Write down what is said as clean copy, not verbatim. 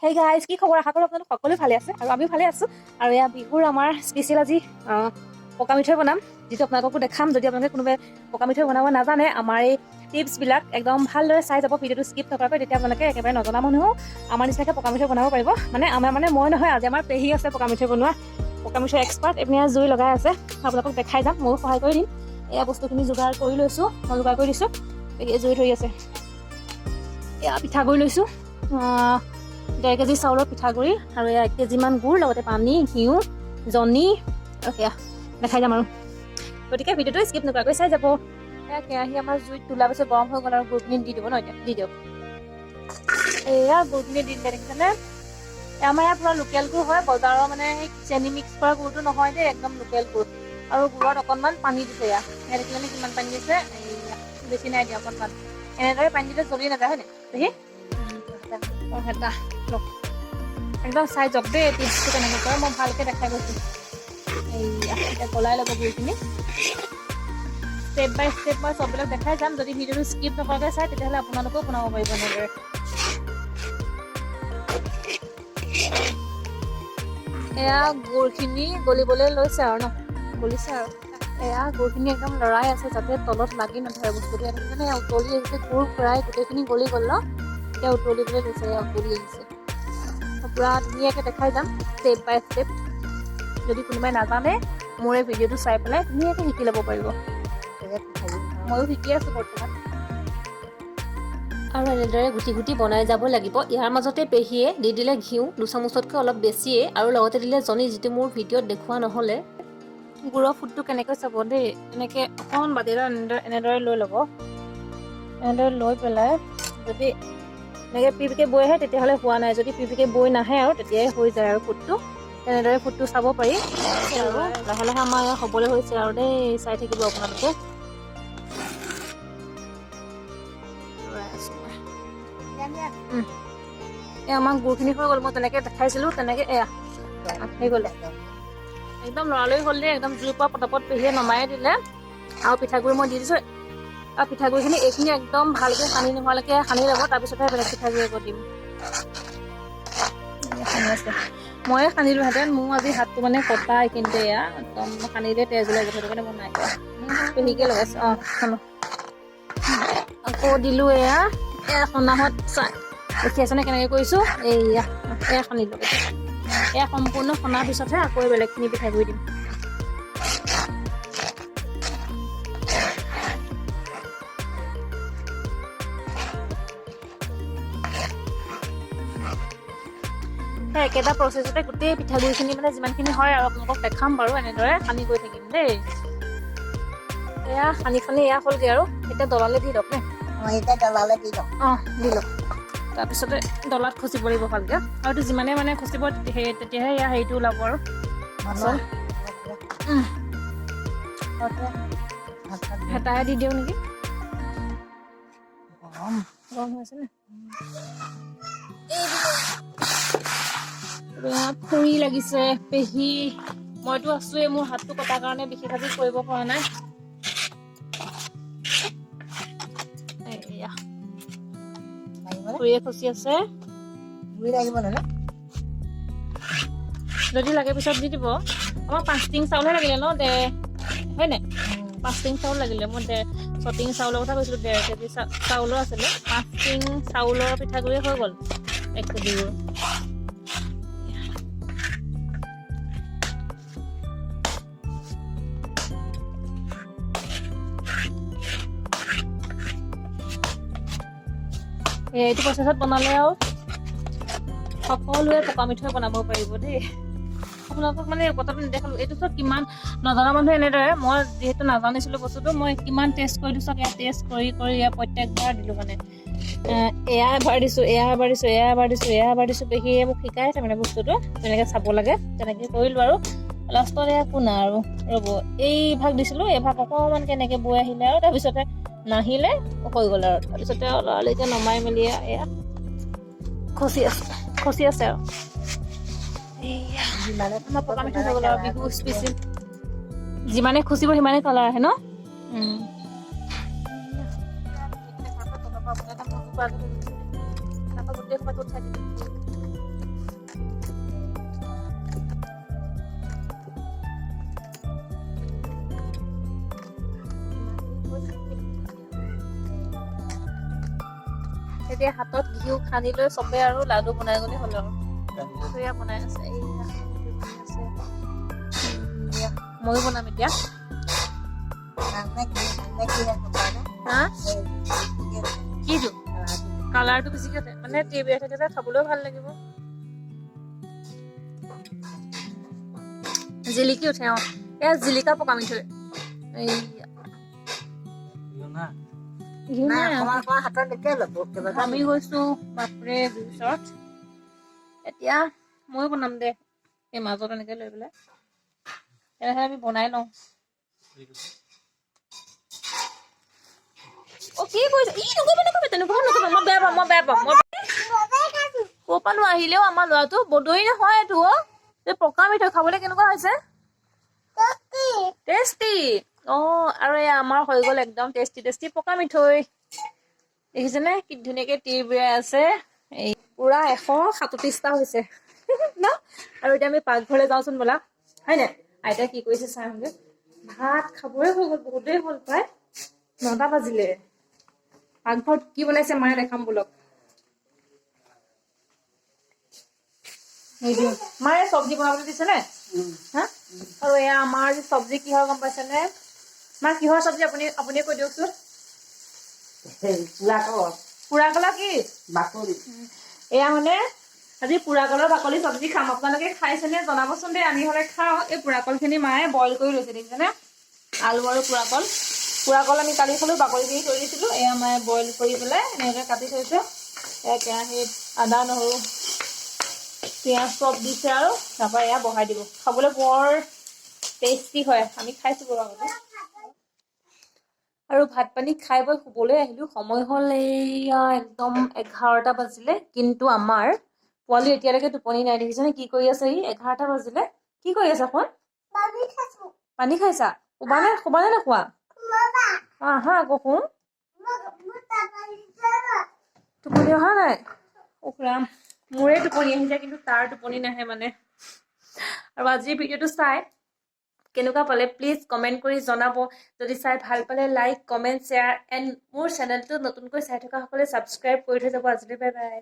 Hey guys, কি খবৰ? আশা কৰোঁ আপোনালোক সকলোৱে ভালে আছে আৰু আমিও ভালে আছোঁ। আৰু এয়া বিহুৰ আমাৰ স্পেচিয়েল আজি পকা মিঠৈ বনাম, যিটো আপোনালোককো দেখাম। যদি আপোনালোকে কোনোবাই পকা মিঠৈ বনাব নাজানে, আমাৰ এই টিপছবিলাক একদম ভালদৰে চাই যাব ভিডিঅ'টো স্কিপ নকৰাকৈ। তেতিয়া আপোনালোকে একেবাৰে নজনা মানুহো আমাৰ নিচিনাকৈ পকা মিঠৈ বনাব পাৰিব। মানে আমাৰ মানে মই নহয়, আজি আমাৰ পেহী আছে পকা মিঠৈ বনোৱা, পকা মিঠৈ এক্সপাৰ্ট। এইপিনে জুই লগাই আছে, আপোনালোকক দেখাই যাম, ময়ো সহায় কৰি দিম। এয়া বস্তুখিনি যোগাৰ কৰি লৈছোঁ, মই যোগাৰ কৰি দিছোঁ, পেহীয়ে জুই ধৰি আছে। এয়া পিঠাগুড়ি লৈছোঁ, 1.5 কেজি চাউলৰ পিঠাগুড়ি আৰু এয়া 1 কেজিমান গুড়, লগতে পানী, ঘিউ, জনি আৰু সেয়া দেখাই যাম আৰু। গতিকে ভিডিঅ'টো স্কিপ নকৰাকৈ চাই যাব। এয়া কেৰাহী আমাৰ জুইত তোলাৰ পিছত গৰম হৈ গ'ল আৰু গুড়খিনি দি দিব ন। এতিয়া দি দিয়ক। এয়া গুড়খিনি দি দিলে, দেখিছেনে? এয়া আমাৰ ইয়াত পুৰা লোকেল গুড় হয়, বজাৰৰ মানে সেই চেনি মিক্স কৰা গুড়টো নহয় দেই, একদম লোকেল গুড়। আৰু গুড়ত অকণমান পানী দিছে। এয়া এয়া দেখিলেনে কিমান পানী দিছে? এয়া বেছি নাই দিয়া, অকণমান। এনেদৰে পানী দিলে জ্বলি নাযায়, হয়নে পেহী? অঁ, হেতা লওক, একদম চাই যাওক দেই টিপছটো কেনেকৈ কৰে, মই ভালকৈ দেখাই গৈছোঁ। এইয়া এতিয়া গলাই ল'ব গুড়খিনি। ষ্টেপ বাই ষ্টেপ মই চববিলাক দেখাই যাম। যদি ভিডিঅ'টো স্কিপ নকৰাকৈ চাই, তেতিয়াহ'লে আপোনালোকেও বনাব পাৰিব এনেদৰে। এয়া গুড়খিনি গলিবলৈ লৈছে আৰু ন, গলিছে আৰু। এয়া গুড়খিনি একদম লৰাই আছে যাতে তলত লাগি নধৰে বস্তুটো। ইয়াত দেখিছেনে, এয়া উতলি আহিছে। গুড় প্ৰায় গোটেইখিনি গলি গ'ল ন, এতিয়া উতলিবলৈ লৈছে। এয়া উতলি আহিছে পুৰা। ধুনীয়াকৈ দেখাই যাম ষ্টেপ বাই ষ্টেপ। যদি কোনোবাই নাজানে, মোৰ এই ভিডিঅ'টো চাই পেলাই ধুনীয়াকৈ শিকি ল'ব পাৰিব। ময়ো শিকি আছোঁ বৰ্তমান। আৰু এনেদৰে গুটি গুটি বনাই যাব লাগিব। ইয়াৰ মাজতে পেহীয়ে দি দিলে ঘিউ 2 চামুচতকৈ অলপ বেছিয়ে আৰু লগতে দিলে জনি, যিটো মোৰ ভিডিঅ'ত দেখুওৱা নহ'লে। গুড়ৰ ফুটটো কেনেকৈ চাব দেই। এনেকৈ অকণমান বাতি এটা এনেদৰে এনেদৰে লৈ ল'ব। এনেদৰে লৈ পেলাই যদি এনেকৈ পিপিকে বৈ আহে, তেতিয়াহ'লে হোৱা নাই। যদি পিপিকে বৈ নাহে আৰু তেতিয়াই হৈ যায় আৰু ফুটটো। তেনেদৰে ফুটটো চাব পাৰি। আৰু লাহে লাহে আমাৰ ইয়াত হ'বলৈ হৈছে আৰু দেই, চাই থাকিব আপোনালোকে। লৰাই আছোঁ মই। এই আমাৰ গুড়খিনি হৈ গ'ল, মই যেনেকৈ দেখাইছিলোঁ তেনেকৈ এয়া হৈ গ'ল। একদম লৰালৰি হ'ল দেই, একদম জুইৰ পৰা পটাপট পেহীয়ে নমাই দিলে আৰু পিঠাগুড়ি মই দি দিছোঁ। আৰু পিঠাগুড়িখিনি এইখিনি একদম ভালকৈ সানি নোহোৱালৈকে সানি ল'ব, তাৰপিছতহে বেলেগ পিঠাগুড়ি আকৌ দিম। এয়া সানি আছে। ময়ে সানিলোহেঁতেন, মোৰ আজি হাতটো মানে কটা এইখিনিতে। এয়া একদম সানিলে তেজ ওলাই যাব, সেইটো কাৰণে মই নাই কৰা, পেহীকে লগাইছোঁ। অঁ, সানো। আকৌ দিলোঁ এয়া। এয়া সনাহত চাই দেখি আছেনে কেনেকৈ কৰিছোঁ? এইয়া এয়া সানিলোঁ। এয়া সম্পূৰ্ণ সনাৰ পিছতহে আকৌ বেলেগখিনি পিঠাগুড়ি দিম। সেই একেটা প্ৰচেছতে গোটেই পিঠাগুড়িখিনি মানে যিমানখিনি হয় আৰু আপোনালোকক দেখাম বাৰু, এনেদৰে সানি গৈ থাকিম দেই। এয়া সানি সানি এয়া হ'লগৈ আৰু এতিয়া ডলালে দি দিয়ক নে? এতিয়া ডলালে দি দিওঁ। অঁ, দি লওক। তাৰপিছতে ডলাত খচিব লাগিব ভালকৈ আৰু এইটো যিমানে মানে খচিব সেই তেতিয়াহে ইয়াৰ হেৰিটো ওলাব আৰু। হেতাহে দি দিওঁ নেকি? গৰম। গৰম হৈ আছে নে? খৰি লাগিছে পেহী, মইতো আছোৱেই। মোৰ হাতটো কটাৰ কাৰণে বিশেষ আজি কৰিব পৰা নাই। এইয়া খৰিয়ে খচি আছে। গুড়ি লাগিব নহ'লে। যদি লাগে পিছত দি দিব। আমাৰ 5 টিং চাউলহে লাগিলে ন, ডেৰ হয় নাই? 5 টিং চাউল লাগিলে। মই 6 টিং চাউলৰ কথা কৈছিলোঁ, 1.5 কেজি চাউলৰ আছিলে। 5 টিং চাউলৰ পিঠাগুড়ি হৈ গ'ল 1 কেজি গুড়। এইটো প্ৰচেছত বনালে আৰু সকলোৱে পকা মিঠৈ বনাব পাৰিব দেই। আপোনালোকক মানে কথাটো নেদেখালো। এইটো চব কিমান নজনা মানুহে এনেদৰে, মই যিহেতু নাজানিছিলোঁ বস্তুটো, মই কিমান টেষ্ট কৰিলোঁ চাওক। ইয়াত টেষ্ট কৰি কৰি এয়া প্ৰত্যেকবাৰ দিলোঁ মানে এয়া এবাৰ দিছোঁ, এয়া এবাৰ দিছোঁ, এয়া এবাৰ দিছোঁ, এয়া এবাৰ দিছোঁ। পেহীয়ে মোক শিকাই আছে মানে বস্তুটো তেনেকৈ চাব লাগে, তেনেকৈ কৰিলোঁ আৰু লাষ্টত এয়া একো নাই আৰু ৰ'ব, এই ভাগ দিছিলোঁ, এই ভাগ অকণমান কেনেকৈ বৈ আহিলে আৰু তাৰপিছতে নাহিলে হৈ গ'ল আৰু। তাৰপিছতে লৰালৰিকৈ নমাই মেলি এয়া খচি আছে, খচি আছে আৰু এইয়া আমাৰ পকা মিঠৈ হৈ গ'ল আৰু বিহু স্পেচিয়েল। যিমানে খচিব সিমানে কালাৰ আহে ন। গোটেই সোপাটো উঠাই দিলোঁ। এতিয়া হাতত ঘিউ সানি লৈ চবে আৰু লাডু বনাই গ'লে হ'ল আৰু। এয়া বনাই আছে, এইয়া বনাই আছে। এয়া ময়ো বনাম এতিয়া। হা, কিটো কালাৰটো বেছিকে উঠে, মানে টিভি থাকে যে, খাবলৈও ভাল লাগিব, জিলিকি উঠে। অ, এয়া জিলিকা পকা মিঠৈ। এই ঘিউ নাই। ঘামি গৈছো বাপৰে জুইৰ। এতিয়া ময়ো বনাম দে, এই মাজত এনেকে লৈ পেলাই। তেনেহ'লে আমি বনাই লওঁ। অ, কি কৰিছে ই? নকৰিবা, নকৰিবা, তেনেকুৱা নকৰিবা, মই বেয়া পাওঁ, মই বেয়া পাওঁ। মই ক'ৰ পানো আহিলেও আমাৰ ল'ৰাটো বদৰি নহয় এইটো। অ, এই পকা মিঠৈ খাবলৈ কেনেকুৱা হৈছে? টেষ্টি। অ, আৰু এয়া আমাৰ হৈ গ'ল একদম টেষ্টি টেষ্টি পকা মিঠৈ। দেখিছেনে কি ধুনীয়াকে তিৰ বিৰাই আছে? এই পুৰা 137টা হৈছে ন। আৰু এতিয়া আমি পাকঘৰলৈ যাওঁচোন ব'লা, হয় নাই? আইতাই কি কৰিছে চাই আহোঁগে। ভাত খাবই হৈ গ'ল, বহুতেই হ'ল, প্ৰায় 9টা বাজিলে। পাকঘৰত কি বনাইছে মায়ে দেখাম ব'লক। নিদিওঁ। মায়ে চব্জি বনাবলৈ দিছে নে? হা, আৰু এয়া আমাৰ আজি চব্জি কিহৰ গম পাইছেনে? মা, কিহৰ চব্জি আপুনি কৈ দিয়কচোন। পোৰা কলা কি? বাকলি। এয়া মানে আজি পোৰা কলৰ বাকলি চব্জি খাম। আপোনালোকে খাইছেনে জনাবচোন দেই। আমি হ'লে খাওঁ। এই পোৰা কলখিনি মায়ে বইল কৰি লৈছে, দেখিছেনে? আলু আৰু পোৰা কল। পোৰা কল আমি কালি খালোঁ, বাকলিখিনি থৈ দিছিলোঁ। এয়া মায়ে বইল কৰি পেলাই এনেকৈ কাটি থৈছে। এয়া কেৰাহীত আদা, নহৰু, পিঁয়াজ চব দিছে আৰু তাৰপৰা এয়া বহাই দিব। খাবলৈ বৰ টেষ্টি হয়, আমি খাইছোঁ বাৰু আগতে। আৰু ভাত পানী খাই বৈ শুবলৈ আহিলোঁ। সময় হ'ল এইয়া একদম 11টা বাজিলে, কিন্তু আমাৰ পোৱালি এতিয়ালৈকে টোপনি নাই। দেখিছেনে কি কৰি আছে ই? 11টা বাজিলে, কি কৰি আছা সোণ? পানী খাইছা? শুবানে, শুবানে নোখোৱা? আহা আকৌ শুম। টোপনি অহা নাই? উফ ৰাম, মোৰে টোপনি আহি যায়, কিন্তু তাৰ টোপনি নাহে মানে। আৰু আজিৰ ভিডিঅ'টো চাই কেনেকুৱা পালে প্লিজ কমেণ্ট কৰি জনাব। যদি চাই ভাল পালে লাইক, কমেণ্ট, শ্বেয়াৰ এণ্ড মোৰ চেনেলটো নতুনকৈ চাই থকাসকলে ছাবস্ক্ৰাইব কৰি থৈ যাব। আজিলৈ বাই বাই।